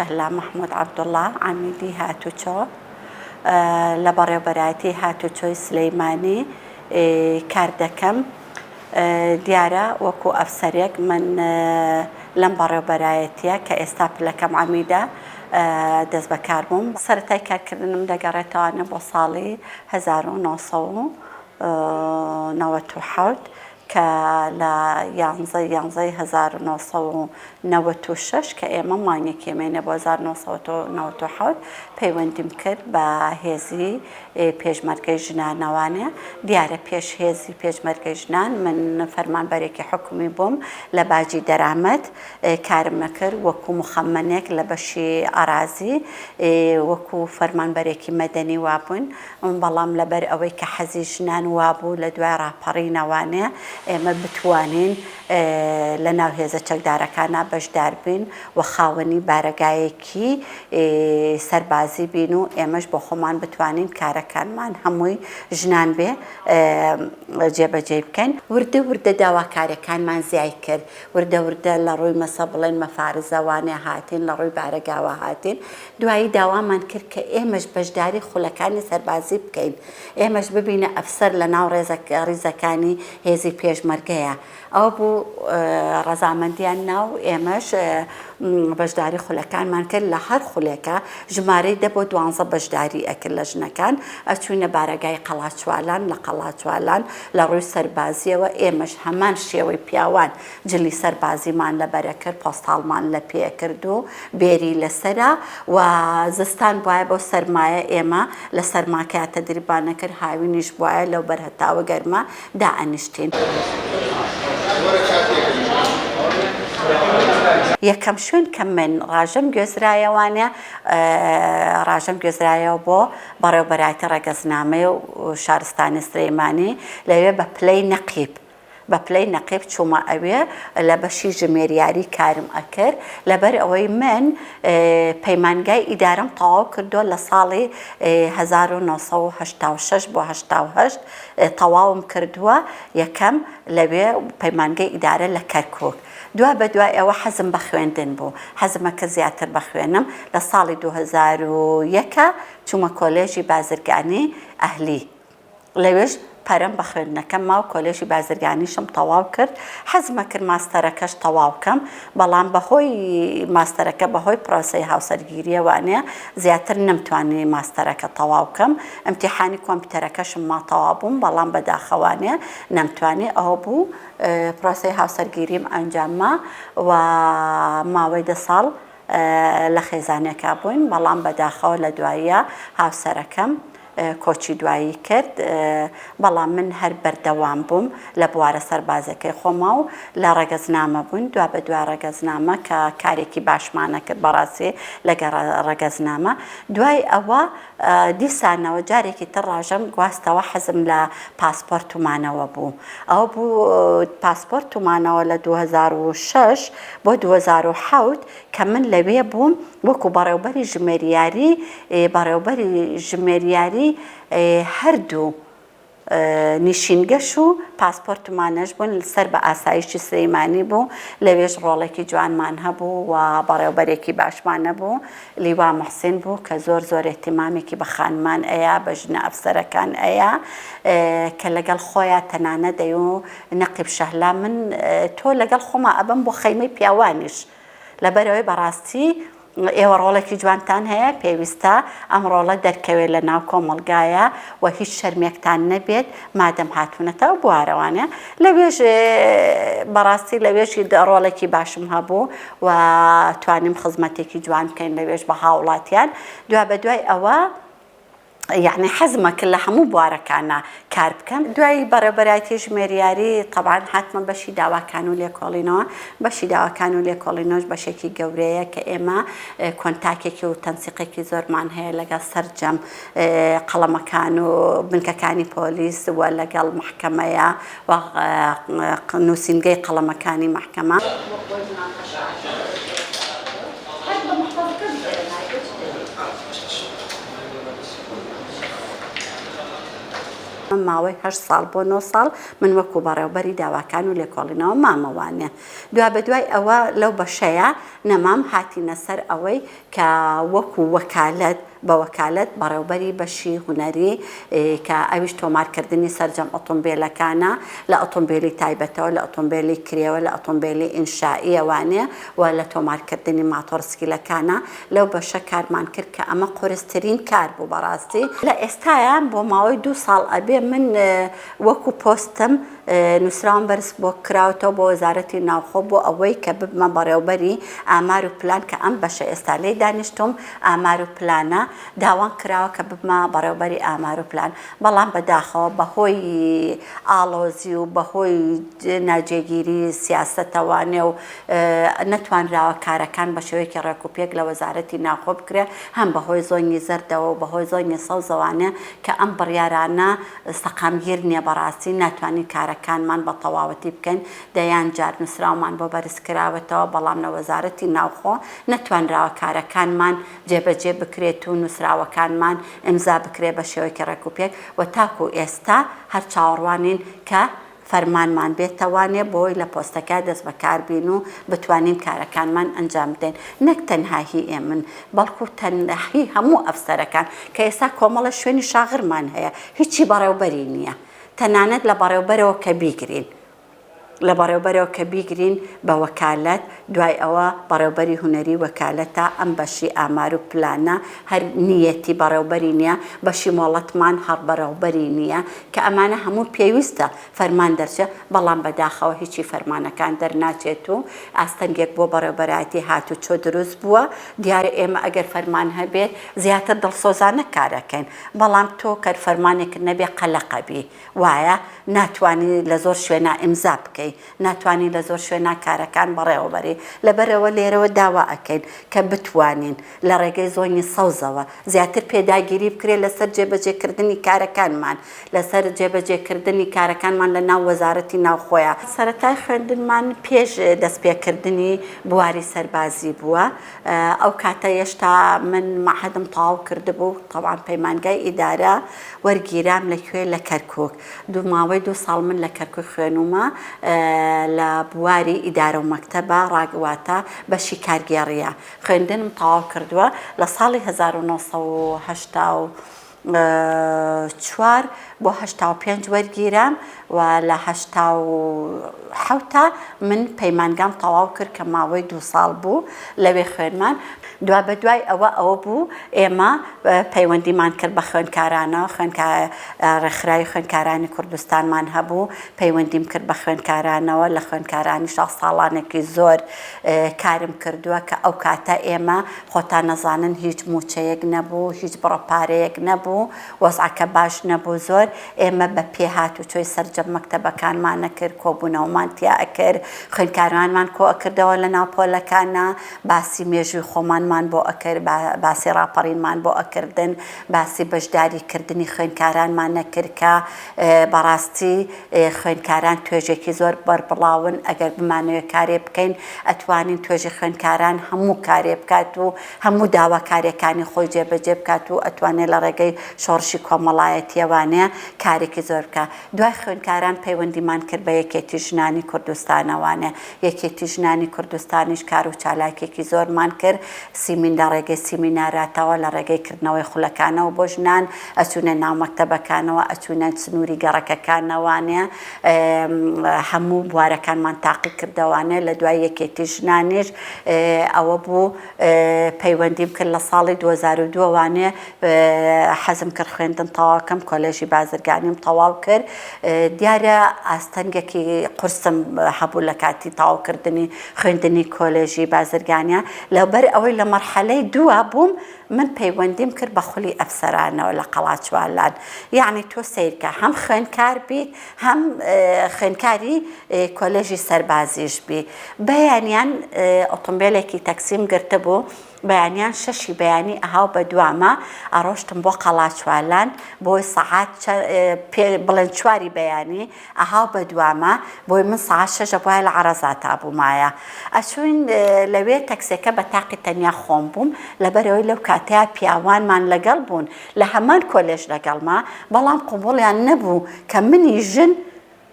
شەهلا مەحمود عەبدوڵا، عەمیدی هاتوچۆ لە بەڕێوبەرایەتی هاتوچۆی سلەیمانی کار دەکەم. دیارە وەکو ئەفسەرێک من لەم بەڕێوبەرایەتیە کە ئێستا پلەکەم عەمیدە دەست بەکار بووم. سەرەتای کارکردنم دەگەڕێتەوانە بۆ ساڵی 1997 کە لە یانزەی یانزەی 1996 کە ئێمە مانگێکی مێنە بۆ 1997 پەیوەندیم کرد بە هێزی پێشمەرگەی ژنانەوانێ. دیارە پێش هێزی پێشمەرگەی ژنان من فەرمانبەرێکی حکومی بووم لە باجی دەرامەت کارم ئەکرد وەکو موخەمەنێک لە بەشی ئەرازی وەکو فەرمانبەرێکی مەدەنی وابووین بەڵام لەبەر ئەوەی کە حەزی ژنان وابوو لە دوای ڕاپەڕینەوانێ ئێمە بتوانین لە ناو هێزە چەکدارەکانا بەشدار بین و خاوەنی بارەگایەکی سەربازی بین و ئێمەش بۆ خۆمان بتوانین کارەکانمان هەمووی ژنان بێ جێبەجێی بکەین. وردە وردە داواکاریەکانمان زیای کرد، وردە وردە لە ڕووی مەسە بڵێن مەفارزەوانێ هاتین، لە ڕووی بارەگاوە هاتین، دوایی داوامان کرد کە ئێمەش بەشداری خولەکانی سەربازی بکەین، ئێمەش ببینە ئەفسەر لە ناو ڕیزەکانی هێزی پێشمەرگەیە. ئەوە بوو ڕەزامەندیان نا و ئێمەش بەشداری خولەکانمان کرد لە هەر خولێکە ژمارەی دە بۆ دوانزە بەشداری ئەکرد لە ژنەکان ئەچوینە بارەگای قەڵاچوالان لە قەڵاچوالان لە ڕووی سەربازیەوە ئێمەش هەمان شێوەی پیاوان جلی سەربازیمان لەبەرە کرد پۆستاڵمان لە پێ کرد و بێری لەسەرە و زستان بوایە بەو سەرمایە ئێمە لە سەرماکەیا تەدریبمان نەکرد هاوینیش بوایە لەو بەر هەتاوە گەرمە دائەنیشتین. یەکەم شوێن کە من ڕاژەم گوێزرایەوانە ڕاژەم گوێزرایەوە بۆ بەڕێوبەرایەتی ڕەگەزنامەی و شارستانی سلەیمانی لەوێ بە پلەی نەقیب بە پلەی نەقیب چوومە ئەوێ لە بەشی ژمێریاری کارم ئەکرد لەبەر ئەوەی من پەیمانگای ئیدارەم تەواو کردووە لە ساڵی 1986 بۆ 88 تەواوم کردووە یەکەم لەوێ پەیمانگەی ئیدارە لە کەرکوک دوا بە دوای ئەوە حەزم بە خوێندن بوو حەزمە کە زیاتر بخوێنم لە ساڵی 2001 چوومە کۆلێژی بازرگانی ئەهلی لەوێش پەرەم بە خوێندنەکەم ما و کۆلێژی بازرگانیشم تەواو کرد، حەزمە کرد ماستەرەکەش تەواو کەم، بەڵام بەهۆی ماستەرەکە بەهۆی پرۆسەی هاوسەرگیریەوانێ زیاتر نەمتوانی ماستەرەکە تەواو کەم، ئیمتیحانی کۆمپیوتەرەکەشم ما تەواو بووم، بەڵام بەداخەوانێ نەمتوانی، ئەوە بوو پرۆسەی هاوسەرگیریم ئەنجام ما و ماوەی دە ساڵ لە خێزانێکا بووین، بەڵام بەداخەوە لە دواییە هاوسەرەکەم کۆچی دوایی کرد، بەڵام من هەر بەردەوام بووم لە بوارە سەربازیەکەی خۆما و لە ڕەگەزنامە بووین، دوا بە دوا ڕەگەزنامە کە کارێکی باشمانە کرد بەڕاستی لەگەڵ ڕەگەزنامە، دوای ئەوە دیسانەوە جارێکی تر ڕاژەم گواستەوە حەزم لە پاسپۆرت و مانەوە بوو، ئەوە بوو پاسپۆرت و مانەوە لە 2006 بۆ 2007 کە من لەوێ بووم وەکو بەڕێوبەری ژمێریاری بەڕێوبەری ژمێریاری هەردوو نیشینگەش و پاسپۆرتمانەش بوون سەر بە ئاسایشی سلەیمانی بوو لەوێش ڕۆڵێکی جوانمان هەبوو و بەڕێوبەرێکی باشمان هەبوو لیوا محسین بوو کە زۆر زۆر اهتمامێکی بە خانمان ئەیا بە ژنە ئەفسەرەکان ئەیا کە لەگەڵ خۆیا تەنانەت دەیوو نەقیب شەهلا من تۆ لەگەڵ خۆما ئەبەم بۆ خەیمەی پیاوانیش لەبەرئەوەی بەڕاستی ئێوە ڕۆڵێکی جوانتان هەیە پێویستە ئەم ڕۆڵە دەرکەوێت لە ناو کۆمەڵگایە و هیچ شەرمێکتان نەبێت مادەم هاتوونەتە ئەو بوارەوانە لەوێش بەڕاستی لەوێش ڕۆڵێکی باشم هەبوو و توانیم خزمەتێکی جوان بکەین لەوێش بە هاوڵاتیان دوا بە دوای ئەوە یەعنی حەزمە کرد لە هەموو بوارەکانا کار بکەم دوای بەڕێوبەرایەتی ژمێریاری تەبعەن هاتمە بەشی داواکان و لێکۆڵینەوە بەشی داواکان و لێکۆڵینەوەش بەشێکی گەورەیە کە ئێمە کۆنتاکێکی و تەنسیقێکی زۆرمان هەیە لەگەڵ سەرجەم قەڵەمەکان و بنکەکانی پۆلیس و لەگەڵ مەحکەمەیە و نووسینگەی قەڵەمەکانی مەحکەمە. ماوەی هەشت ساڵ بۆ نۆ ساڵ من وەکو بەڕێوبەری داواکان و لێکۆڵینەوە مامەوانێ. دوابەدوای ئەوە لەو بەشەیا نەمام هاتینە سەر ئەوەی کە وەکو وەکالەت بە وەکالەت بەڕێوبەری بەشی هونەری کە ئەویش تۆمارکردنی سەرجەم ئۆتۆمبێلەکانە لە ئۆتۆمبێلی تایبەتەوە لە ئۆتۆمبێلی کرێوە لە ئۆتۆمبێلی ئینشائیەوانێ و لە تۆمارکردنی ماتۆڕسکیلەکانە لەو بەشە کارمان کرد کە ئەمە قورسترین کار بوو بەڕاستی. لە ئێستایا بۆ ماوەی دوو ساڵ ئەبێ من وەکو پۆستم نووسراوم بەرز بۆ کراوەتەوە بۆ وەزارەتی ناوخۆ بۆ ئەوەی کە ببمە بەڕێوبەری ئامار و پلان کە ئەم بەشە ئێستا لێی دانیشتووم ئامار و پلانە داوام کراوە کە ببمە بەڕێوبەری ئامار و پلان بەڵام بەداخەوە بەهۆی ئاڵۆزی و بەهۆی ناجێگیری سیاسەتەوانێ و نەتوانراوە کارەکان بە شێوەیەکی ڕێکوپێک لە وەزارەتی ناوخۆ بکرێت هەم بەهۆی زۆنی زەردەوە و بەهۆی زۆنی سەوزەوانێ کە ئەم بڕیارانە سەقامگیر نیە بەڕاستی ناتوانین کارەکانمان بە تەواوەتی بکەین دەیان جار نوسراومان بۆ بەرز کراوەتەوە بەڵام لە وەزارەتی ناوخۆ نەتوانراوە کارەکانمان جێبەجێ بکرێت و نوسراوەکانمان ئیمزا بکرێت بە شێوەیەکی ڕێکوپێک و تاکو ئێستا هەر چاوەڕوانین کە فەرمانمان بێتەوانێ بۆی لە پۆستەکە دەست بەکار بین و بتوانین کارەکانمان ئەنجام بدەین نەک تەنها هی ئێمن بەڵکو هی هەموو ئەفسەرەکان کە ئێستا کۆمەڵە شوێنی شاغرمان هەیە هیچی بەڕێوبەری نییە تەنانەت لە بەڕێوبەرەوە کە بیگرین لە بەڕێوبەرەوە کە بیگرین بە وەکالەت دوای ئەوە بەڕێوبەری هونەری وەکالەتە ئەم بەشی ئامار و پلانە هەر نیەتی بەڕێوبەری نیە بەشی مۆڵەتمان هەڕ بەڕێوبەری نیە کە ئەمانە هەموو پێویستە فەرمان دەرچێ بەڵام بەداخەوە هیچی فەرمانەکان دەرناچێت و ئاستەنگێک بۆ بەڕێوبەرایەتی هاتوچۆ دروست بووە دیارە ئێمە ئەگەر فەرمان هەبێت زیاتر دڵسۆزانە کارەکەین بەڵام تۆ کەر فەرمانێکت نەبێ قەلەقەبی وایە ناتوانی لە زۆر شوێنا ئیمزا بکەی ناتوانی لە زۆر شوێنا کارەکان بەڕێوە بەری لەبەرئەوە لێرەوە داوا ئەکەین کە بتوانین لە ڕێگەی زۆنی سەوزەوە زیاتر پێداگیری بکرێت لەسەر جێبەجێکردنی کارەکانمان لەسەر جێبەجێکردنی کارەکانمان لە ناو وەزارەتی ناوخۆیا. سەرەتای خوێندنمان پێش دەستپێکردنی بواری سەربازی بووە ئەو کاتە یەشتا من مەعهەدم تەواو کردبوو تەبعەن پەیمانگای ئیدارە وەرگیرام لە کوێ لە کەرکوک دوو ماوەی دوو ساڵ من لە کەرکوک خوێنومە لە بواری ئیدارە و مەکتەبە ڕاگ واتە بەشی کارگێڕیە خوێندنم تەواو کردووە لە ساڵی 1984 بۆ 85 وەرگیرام و لە 87 تا من پەیمانگام تەواو کرد کە ماوەی دوو ساڵ بوو لەوێ خوێنمان دوابەدوای ئەوە ئەوە بوو ئێمە پەیوەندیمان کرد بە خوێندکارانەوە، خوێندکا ڕێکخراوی خوێندکارانی کوردستانمان هەبوو، پەیوەندیم کرد بە خوێندکارانەوە، لە خوێندکارانیشا ساڵانێکی زۆر کارم کردووە کە ئەو کاتە ئێمە خۆتان نەزانن هیچ مووچەیەک نەبوو، هیچ بڕە پارەیەک نەبوو، وەزعەکە باش نەبوو زۆر، ئێمە بە پێ هاتوچۆی سەرجەم مەکتەبەکانمان ئەکرد، کۆبوونەوەمان تیا ئەکرد، خوێندکارانمان کۆ ئەکردەوە لە ناو پۆلەکانا، باسی مێژووی خۆمانمان بۆ ئەکرد، باسی ڕاپەڕینمان بۆ ئەکردن، باسی بەشداری کردنی خوێندکارانمان ئەکرد کە بەڕاستی خوێندکاران توێژێکی زۆر بەربڵاون، ئەگەر بمانەوێ کارێ بکەین ئەتوانین توێژی خوێندکاران هەموو کارێ بکات و هەموو داواکاریەکانی خۆی جێبەجێ بکات و ئەتوانێ لە ڕێگەی شۆڕشی کۆمەڵایەتیەوانێ کارێکی زۆر بکا. دوای خوێندکاران پەیوەندیمان کرد بە یەکێتی ژنانی کوردستانەوانێ. یەکێتی ژنانی کوردستانیش کار و چالاکیەکی زۆرمان کرد، سیمین لە ڕێگەی سیمیناراتەوە، لە ڕێگەی کردنەوەی خولەکانەوە بۆ ژنان، ئەچوونە ناو مەکتەبەکانەوە، ئەچوونە سنووری گەڕەکەکانەوانێ، هەموو بوارەکانمان تاقی کردەوانێ، لە دوای یەکێتی ژنانیش ئەوە بوو پەیوەندیم کرد لە ساڵی 2002 وانێ حەزم کرد خوێندن تەواو کەم، کۆلێژی بازرگانیم تەواو کرد، دیارە ئاستەنگێکی قورسم هەبوو لە کاتی تەواوکردنی خوێندنی کۆلێژی بازرگانیە، لەبەر ئەوەی لە مەرحەلەی دووا بووم من پەیوەندیم کرد بە خولی ئەفسەرانەوە لە قەڵاچوالان، یەعنی تۆ سەیرکە هەم خوێندکار بیت هەم خوێندکاری کۆلێژی سەربازیش بی. بەیانیان ئۆتۆمبێلێکی تەکسیم گرتبوو. بەیانیان شەشی بەیانی ئەهاو بە دواما ئەڕۆشتم بۆ قەڵاچوالان بۆی سەعات پێ بڵێن چواری بەیانی ئەهاو بە دواما بۆی من سەعات شەش ئەبوایە لە عەرەزاتا بوومایە ئەچووین لەوێ تەکسێکە بە تاقی تەنیا خۆم بووم لەبەرئەوەی لەو کاتەیا پیاوانمان لەگەڵ بوون لە هەمان کۆلێژ لەگەڵما بەڵام قبوڵیان نەبوو کە منی ژن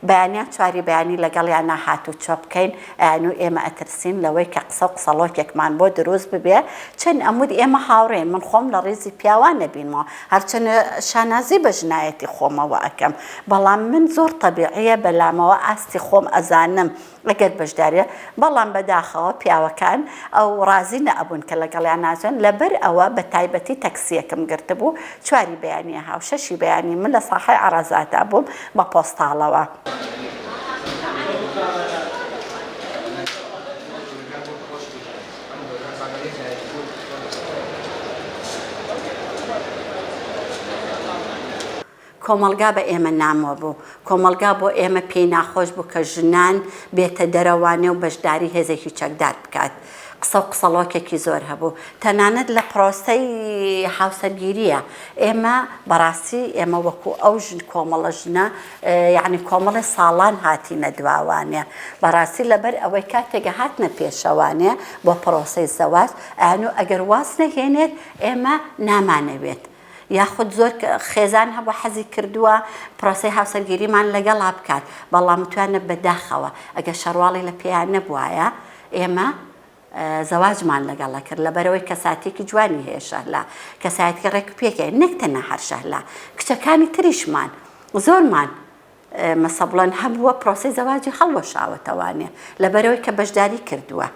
بەیانیان چواری بەیانی لەگەڵیانا هاتوچۆ بکەین، ئەیانوو ئێمە ئەترسین لەوەی کە قسە و قسەڵۆکێکمان بۆ دروست ببێ، چەند ئەموت ئێمە هاوڕێین، من خۆم لە ڕیزی پیاوان ئەبینمەوە، هەرچەنە شانازی بە ژنایەتی خۆمەوە ئەکەم، بەڵام من زۆر تەبیعیە بەلامەوە ئاستی خۆم ئەزانم، ئەگەر بەشداریە، بەڵام بەداخەوە پیاوەکان ئەو ڕازی نەئەبوون کە لەگەڵیان ناچن، لەبەر ئەوە بە تایبەتی تەکسیەکم گرتبوو، چواری بەیانی هاو شەشی بەیانی من لە ساحەی عەرەزاتا بووم بە پۆستاڵەوە. کۆمەڵگا بە ئێمە نامۆ بوو. کۆمەڵگا بۆ ئێمە پێی ناخۆش بوو کە ژنان بێتە دەرەوانێ و بەشداری هێزێکی چەکدار بکات. قسە و قسەڵۆکێکی زۆر هەبوو. تەنانەت لە پرۆسەی هاوسەرگیرییە ئێمە بەڕاستی ئێمە وەکوو ئەو ژن کۆمەڵە ژنە یانی کۆمەڵێ ساڵان هاتینە دواوانێ. بەڕاستی لەبەر ئەوەی کاتێک هاتنە پێشەوانێ بۆ پرۆسەی زەواج ئەیانوو ئەگەر واز نەهێنێت ئێمە نامانەوێت. یاخود زۆر خێزان هەبوو حەزی کردووە پرۆسەی هاوسەرگیریمان لەگەڵا بکات بەڵام وتویانە بەداخەوە ئەگەر شەرواڵی لە پێیان نەبوایە ئێمە زەواجمان لەگەڵە کرد لەبەرەوەی کەساتێکی جوانی هەیە شەهلا کەسایەتی ڕێک و پێکێ نەک تەنها هەر شەهلا کچەکانی تریشمان زۆرمان مەسەبڵەن هەبووە پرۆسەی زەواجی هەڵوەشاوەتەوانێ لەبەرئەوەی کە بەشداری کردووە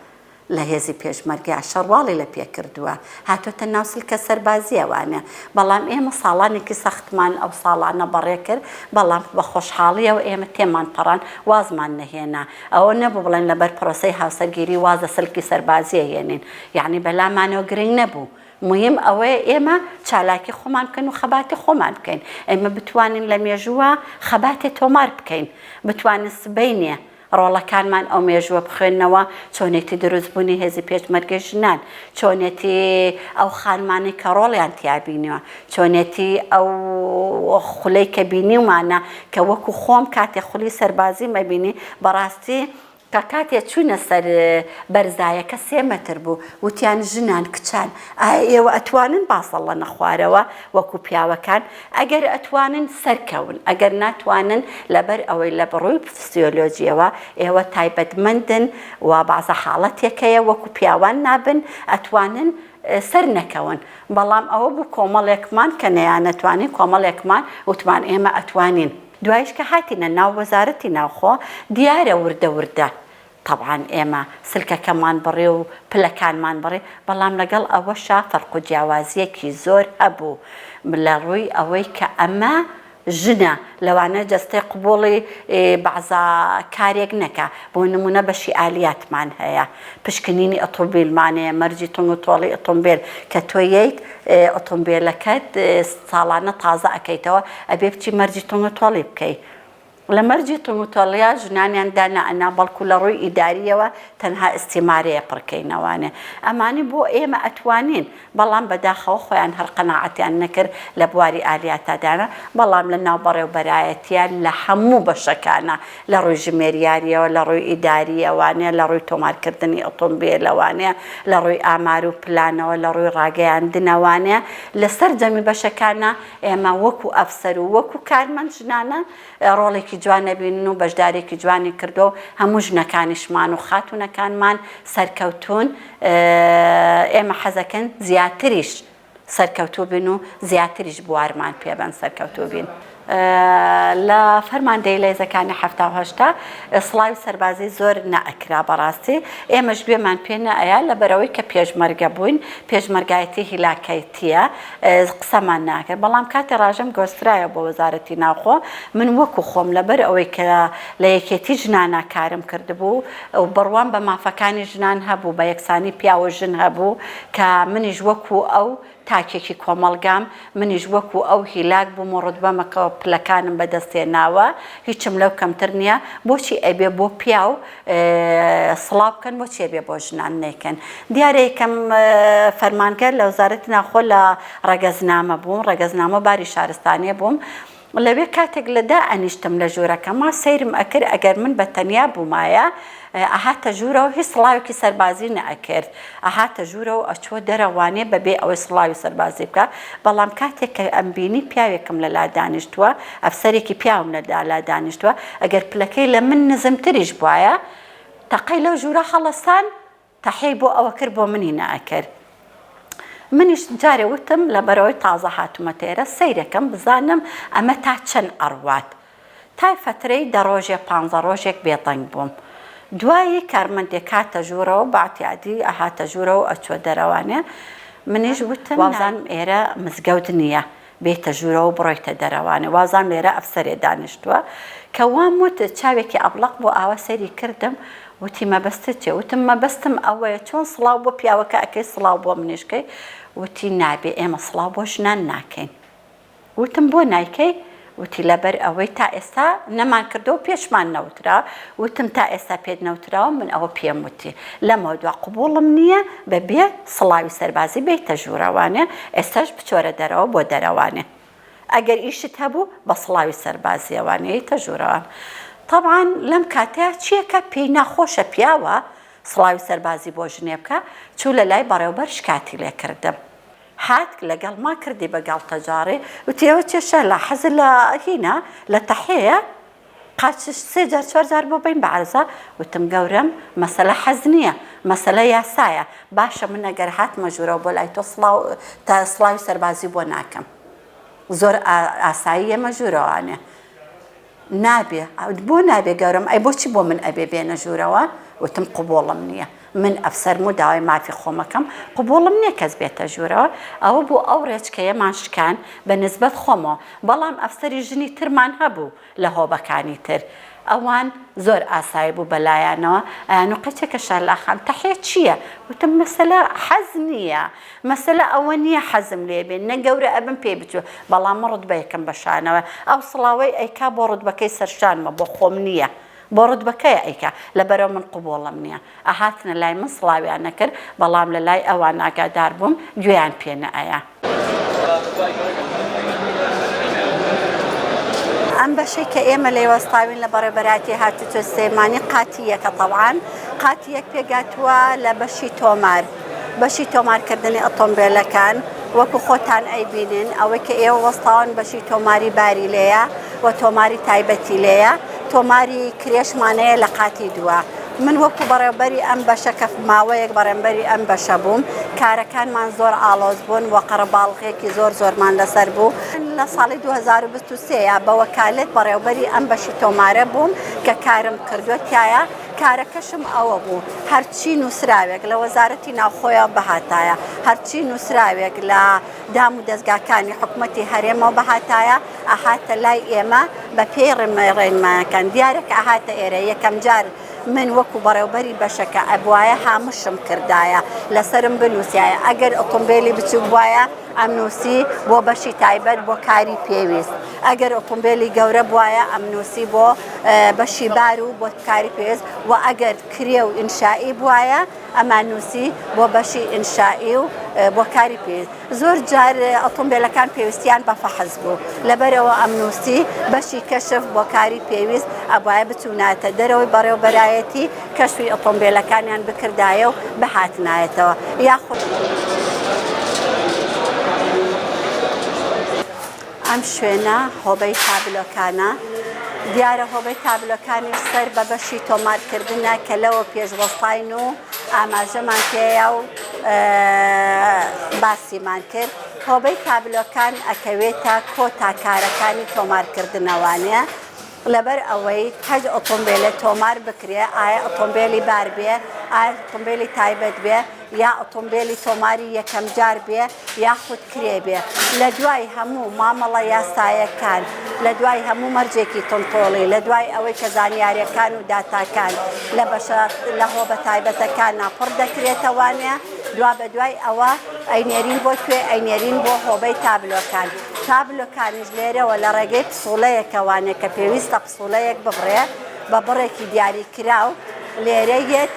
لە هێزی پێشمەرگە شەڕواڵی لە پێ کردووە هاتۆتە ناو سلکە سەربازیەوانێ بەڵام ئێمە ساڵانێکی سەختمان ئەو ساڵانە بەڕێ کرد بەڵام بە خۆشحاڵیەوە ئێمە تێمان پەڕان وازمان نەهێنا ئەوە نەبوو بڵێن لەبەر پرۆسەی هاوسەرگیری واز لە سلکی سەربازیە هێنین یەعنی بەلامانەوە گرنگ نەبوو موهیم ئەوەیە ئێمە چالاکی خۆمان بکەین و خەباتی خۆمان بکەین، ئێمە بتوانین لە مێژووە خەباتێ تۆمار بکەین، بتوانین سبەینێ ڕۆڵەکانمان ئەو مێژووە بخوێننەوە، چۆنێتی دروستبوونی هێزی پێشمەرگەی ژنان، چۆنێتی ئەو خانمانەی کە ڕۆڵیان تیا بینیوە، چۆنێتی ئەو خولەی کە بینیومانە کە وەکو خۆم کاتێ خولی سەربازیم ئەبینی بەڕاستی کە کاتێ چووینە سەر بەرزایەکە سێ مەتر بوو، وتیان ژنان، کچان، ئایا ئێوە ئەتوانن بازەڵەنە خوارەوە وەکوو پیاوەکان؟ ئەگەر ئەتوانن سەرکەون، ئەگەر ناتوانن لەبەر ئەوەی لە ڕووی فسیۆلۆجییەوە ئێوە تایبەتمەندن و بەعزە حاڵەتێک هەیە وەکوو پیاوان نابن، ئەتوانن سەر نەکەون. بەڵام ئەوە بوو کۆمەڵێکمان کە نەیانەتوانی، کۆمەڵێکمان وتمان ئێمە ئەتوانین. دوایش کە هاتینە ناو وەزارەتی ناوخۆ، دیارە وردە وردە تەبعەن ئێمە سلکەکەمان بڕی و پلەکانمان بڕی، بەڵام لەگەڵ ئەوەشا فەرق و جیاوازییەکی زۆر هەبوو لە ڕووی ئەوەی کە ئەمە ژنە لەوانەیە جەستەی قبوڵی بەعزە کارێک نەکا، بۆ نموونە بەشی ئالیاتمان هەیە، پشکنینی ئۆتۆمبیلمان هەیە، مەرجی تونگ و تۆڵی ئۆتۆمبیل کە تۆ یەیت ئۆتۆمبیلەکەت ساڵانە تازە ئەکەیتەوە ئەبێ بچی مەرجی تونگ و تۆڵی بکەی. لە مەرجی تونگ و تۆڵیا ژنانیان دانائەنا بەڵکو لە ڕووی ئیدارییەوە تەنها ئیستیمارەیە پڕکەینەوانێ. ئەمانی بۆ ئێمە ئەتوانین بەڵام بەداخەوە خۆیان هەر قەناعەتیان نەکرد لە بواری ئالیاتا دانا، بەڵام لە ناو بەڕێوبەرایەتیە لە هەموو بەشەکانا لە ڕووی ژمێریاریەوە لە ڕووی ئیداریەوانێ لە ڕووی تۆمارکردنی ئۆتۆمبێلەوانێ لە ڕووی ئامار و پلانەوە لە ڕووی ڕاگەیاندنەوانێ لە سەرجەمی بەشەکانا ئێمە وەکو ئەفسەر و وەکو کارمەند ژنانە ڕۆڵێکی جوان ئەبینن و بەشداریەکی جوانی کردووە و هەموو ژنەکانیشمان و خاتوونەکانمان سەرکەوتوون ئێمە حەزەکەن زیاتریش سەرکەوتوو بین و زیاتریش بوارمان پێ بەن سەرکەوتوو بین. لە فەرماندەیی لەیزەکانی 78 سڵاوی سەربازی زۆر نەئەکرا بەڕاستی ئێمەش گوێمان پێ نەئەیا لەبەرئەوەی کە پێشمەرگە بووین پێشمەرگایەتی هیلاکەیتیە قسەمان ناکرد بەڵام کاتێ ڕاژەم گۆسترایەوە بۆ وەزارەتی ناوخۆ من وەکو خۆم لەبەر ئەوەی کە لە یەکێتی ژنانا کارم کردبوو و بڕوام بە مافەکانی ژنان هەبوو بە یەکسانی پیاو و ژن هەبوو کە منیش وەکو ئەو. تاکێکی کۆمەڵگام، منیش وەکو ئەو هیلاک بووم و ڕوتبەمەکە پلەکانم بەدەست هێناوە، هیچم لەو کەمتر نییە، بۆچی ئەبێ بۆ پیاو سڵاو بکەن، بۆچی ئەبێ بۆ ژنان نەیکەن؟ دیارە یەکەم فەرمانگە لە وەزارەتی ناوخۆ لە ڕەگەزنامە بووم، ڕەگەزنامە و باری شارستانیە بووم، لەوێ کاتێک لە دائەنیشتم لە ژوورەکەما سەیرم ئەکرد ئەگەر من بە تەنیا بوومایە ئەهاتە ژوورەوە هیچ سڵاوێکی سەربازی نەئەکرد ئەهاتە ژوورەوە ئەچووە دەرەوانێ بەبێ ئەوەی سڵاوی سەربازی بکا بەڵام کاتێک کە ئەمبینی پیاوێکم لەلا دانیشتووە ئەفسەرێکی پیاوم لە لا دانیشتووە ئەگەر پلەکەی لە من نزمتریش بوایە تەقەی لەو ژوورە هەڵەسان تەحیەی بۆ ئەوە کرد بۆ منی نەئەکرد منیش جارێ وتم لەبەرئەوەی تازە هاتوومەتە ئێرە سەیرەکەم بزانم ئەمە تا چەند ئەڕوات تای فەترەی دە ڕۆژێ پانزە ڕۆژێک بێدەنگ بووم دوایی کارمەندێک هاتە ژوورەوە بە اعتیادی ئەهاتە ژوورەوە ئەچوە دەرەوانێ منیش وتم وابزانم ئێرە مزگەوت نییە بێیتە ژوورەوە و بڕۆیتە دەرەوانێ وازانم لێرە ئەفسەرێ دانیشتووە کە وام وت چاوێکی ئەبڵەق بوو ئاوا سەیری کردم وتی مەبەستت چیە وتم مەبەستم ئەوەیە چۆن سڵاو بۆ پیاوەکە ئەکەی سڵاو بۆ منیش کەی وتی نابێ ئێمە سڵاو بۆ ژنان ناکەین وتم بۆ نایکەی وتی لەبەر ئەوەی تا ئێستا نەمان کردەوە و پێشمان نەوترا وتم تا ئێستا پێت نەوتراوە من ئەوە پێم وتی لەمەودوا قبوڵم نییە بە بێ سڵاوی سەربازی بێیتە ژوورەوانێ ئێستاش بچۆرە دەرەوە بۆ دەرەوانێ ئەگەر ئیشت هەبوو بە سڵاوی سەربازیەوانێ یتە ژوورەوان تەبعەن لەم کاتەیا چیەکە پێی ناخۆشە پیاوە سڵاوی سەربازی بۆ ژنێ بکا چوو لە لای بەڕێوبەر شکاتی لێ کردم. هات لەگەڵما کردی بە گاڵتەجاڕی وتی ئەوە چیە شەهلا حەزت لە هینە لە تەحێیە قاچ سێ جار چوار جار بۆ بین بە عەرزە وتم گەورەم مەسەلە حەز نییە مەسەلە یاسایە باشە من ئەگەر هاتمە ژوورەوە بۆ لای تۆ سڵاو تا سڵاوی سەربازی بۆ ناکەم زۆر ئاسایی یەمە ژوورەوانێ نابێ بۆ نابێ گەورەم ئەی بۆچی بۆ من ئەبێ بێنە ژوورەوە وتم قبوڵم نییە من ئەفسەرم و داوای مافی خۆمەکەم قبوڵم نییە کەس بێتە ژوورەوە ئەوە بوو ئەو ڕێچکەیەمان شکان بە نسبەت خۆمەوە بەڵام ئەفسەری ژنی ترمان هەبوو لە هۆبەکانی تر ئەوان زۆر ئاسایی بوو بەلایانەوە ئەیان و قەچێکە شەهلا خان تەحیە چییە وتم مەسەلە حەز نییە مەسەلە ئەوە نییە حەزم لێ بێ نە گەورە ئەبم پێی بچوو بەڵام من ڕوتبەیەکم بە شانەوە ئەو سڵاوەی ئەیکا بۆ ڕوتبەکەی سەرشانمە بۆ خۆم نییە بۆ ڕوتبەکەیە ئەیکا لەبەرئەوە من قبوڵم نییە ئەهاتنە لای من سڵاویان نەکرد بەڵام لە لای ئەوان ئاگادار بووم گوێیان پێ نەئەیا. ئەم بەشەی کە ئێمە لێی وەستاوین لە بەڕێوەبەرایەتی هاتوچۆی سلێمانی قاتی یەکە تەبعەن قاتی یەک پێکهاتووە لە بەشی تۆمار بەشی تۆمارکردنی ئۆتۆمبێلەکان وەکو خۆتان ئەیبینن ئەوەی کە ئێوە وەستاون بەشی تۆماری باری لێیە و تۆماری تایبەتی لێیە تۆماری کرێشمان هەیە لە قاتی دووە من وەکو بەڕێوبەری ئەم بەشە کە ماوەیەک بەڕێنبەری ئەم بەشە بووم کارەکانمان زۆر ئاڵۆز بوون و قەرەباڵغێکی زۆر زۆرمان لەسەر بوو لە ساڵی 2023 یا بە وەکالەت بەڕێوبەری ئەم بەشی تۆمارە بووم کە کارم کردووە تایە کارەکەشم ئەوە بوو هەرچی نووسراوێک لە وەزارەتی ناوخۆیەوە بهاتایە، هەرچی نووسراوێک لە دام و دەزگاکانی حکومەتی هەرێمەوە بهاتایە، ئەهاتە لای ئێمە بە پێی ڕێنمایەکان. دیارە کە ئەهاتە ئێرە یەکەمجار من وەکو بەڕێوبەری بەشەکە ئەبوایە هامشم کردایە، لەسەرم بنووسیایە، ئەگەر ئۆتۆمبێلی بچووک بوایە ئەمنووسی بۆ بەشی تایبەت بۆ کاری پێویست، ئەگەر ئۆتۆمبێلی گەورە بوایە ئەمنووسی بۆ بەشی بار و بۆ کاری پێویست و ئەگەر کرێ و ئینشائی بوایە ئەماننووسی بۆ بەشی ئینشائی و بۆ کاری پێویست. زۆر جار ئۆتۆمبێلەکان پێویستیان بە فەحس بوو لەبەرئەوە ئەمنووسی بەشی کەشف بۆ کاری پێویست ئەبوایە بچوونایەتە دەرەوەی بەڕێوەبەرایەتی کەشفی ئۆتۆمبێلەکانیان بکردایە و بهاتنایەتەوە یاخود. ئەم شوێنە هۆبەی تابلۆکانە، دیارە هۆبەی تابلۆکانیش سەر بە بەشی تۆمارکردنە کە لەوە پێش وەستاین و ئاماژەمان پێیا و باسیمان کرد. هۆبەی تابلۆکان ئەکەوێتە کۆتا کارەکانی تۆمارکردنەوانێ. لەبەر ئەوەی هەر ئۆتۆمبێلێ تۆمار بکرێ ئایا ئۆتۆمبێلی بار بێ، ئایا ئۆتۆمبێلی تایبەت بێ، یا ئۆتۆمبێلی تۆماری یەکەمجار بێ یاخود کرێ بێ، لە دوای هەموو مامەڵە یاسایەکان، لە دوای هەموو مەرجێکی تونتۆڵی، لە دوای ئەوەی کە زانیاریەکان و داتاکان لە بەشە لە هۆبە تایبەتەکانا پڕ دەکرێتەوانێ. دوا بە دوای ئەوە ئەینێرین بۆ کوێ؟ ئەینێرین بۆ هۆبەی تابلۆکان. تابلۆکانیش لێرەوە لە ڕێگەی پسوڵەیەکەوانێ کە پێویستە پسوڵەیەک ببڕێ بە بڕێکی دیاریکراو لێرە یەت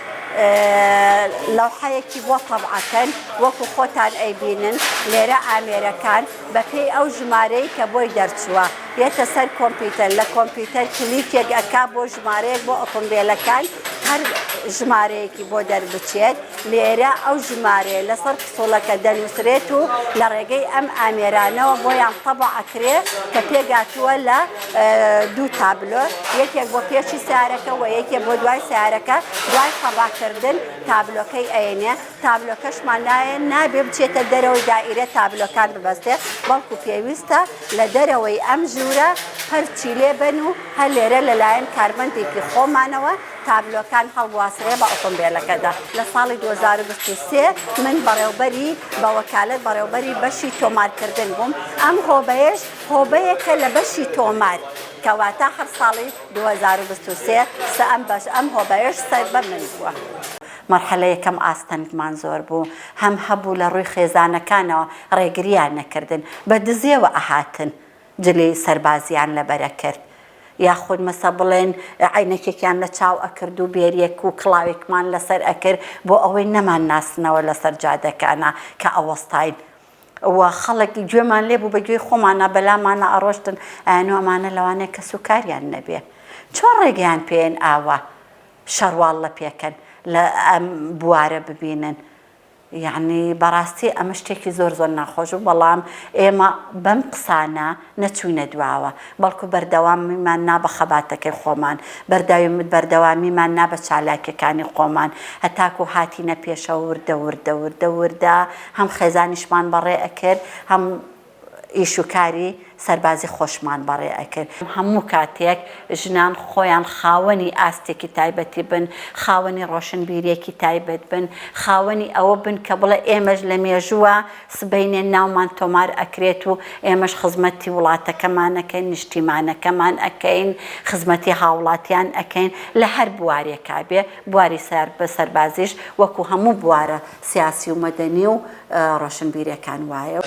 لەوحەیەکی بۆ تەبعەکەن وەکو خۆتان ئەیبینن لێرە ئامێرەکان بە پێی ئەو ژمارەی کە بۆی دەرچووە یەتە سەر کۆمپیوتەر لە کۆمپیوتەر کلیکێک ئەکا بۆ ژمارەیەک بۆ ئۆتۆمبێلەکان هەر ژمارەیەکی بۆ دەربچێت لێرە ئەو ژمارەیە لەسەر پسوڵەکە دەنووسرێت و لە ڕێگەی ئەم ئامێرانەوە بۆیان تەبع ئەکرێ کە پێکهاتووە لە دوو تابلۆ یەکێک بۆ پێشی سیارەکە و یەکێ بۆ دوای سیارەکە دوای تەبعکردن تابلۆکەی ئەیەنێ تابلۆکەشمان نایە نابێ بچێتە دەرەوەی دائیرە تابلۆکان ببەستێ بەڵکو پێویستە لە دەرەوەی ئەم ژوورە پەرچی لێ بەن و هەر لێرە لەلایەن کارمەندێکی خۆمانەوە تابلۆکان هەڵبواسرێ بە ئۆتۆمبێلەکەدا. لە ساڵی 2023 من بەڕێوبەری بە وەکالەت بەڕێوبەری بەشی تۆمارکردن بووم، ئەم هۆبەیەش هۆبەیەکە لە بەشی تۆمار، کەواتە هەر ساڵی 2023 سە ئەم بەش ئەم هۆبەیەش سەر بە من بووە. مەرحەلە یەکەم ئاستەنگمان زۆر بوو، هەم هەبوو لە ڕووی خێزانەکانەوە ڕێگرییان نەکردن، بە دزێوە ئەهاتن جلی سەربازیان لەبەر ئەکرد یاخود مەسە بڵێن عەینەکێکیان لە چاو ئەکرد و بێریەک و کڵاوێکمان لەسەر ئەکرد بۆ ئەوەی نەمان ناسنەوە لەسەر جادەکانا کە ئەوەستاین و خەڵک گوێمان لێ بوو بە گوێی خۆمانا بەلامانا ئەڕۆشتن ئەیانوو ئەمانە لەوانەیە کەس و کاریان نەبێ چۆن ڕێگەیان پێیەن ئاوا شەرواڵ لە پێکەن لە ئەم بوارە ببینن یەعنی بەڕاستی ئەمە شتێکی زۆر زۆر ناخۆش بوو، بەڵام ئێمە بەم قسانە نەچووینە دواوە، بەڵکو بەردەوامیمان نا بە خەباتەکەی خۆمان، بەردەوامیمان نا بە چالاکیەکانی خۆمان، هەتاکو هاتینە پێشەوە وردە وردە وردە وردە هەم خێزانیشمان بەڕێ ئەکرد، هەم. ئیش و کاری سەربازی خۆشمان بەڕێ ئەکرد. هەموو کاتێک ژنان خۆیان خاوەنی ئاستێکی تایبەتی بن، خاوەنی ڕۆشنبیریەکی تایبەت بن، خاوەنی ئەوە بن کە بڵێ ئێمەش لە مێژووە سبەینێ ناومان تۆمار ئەکرێت و ئێمەش خزمەتی وڵاتەکەمان ئەکەین، نیشتیمانەکەمان ئەکەین، خزمەتی هاوڵاتیان ئەکەین لە هەر بوارێکا بێ، بواری سەربازیش وەکو هەموو بوارە سیاسی و مەدەنی و ڕۆشنبیرەکان وایە.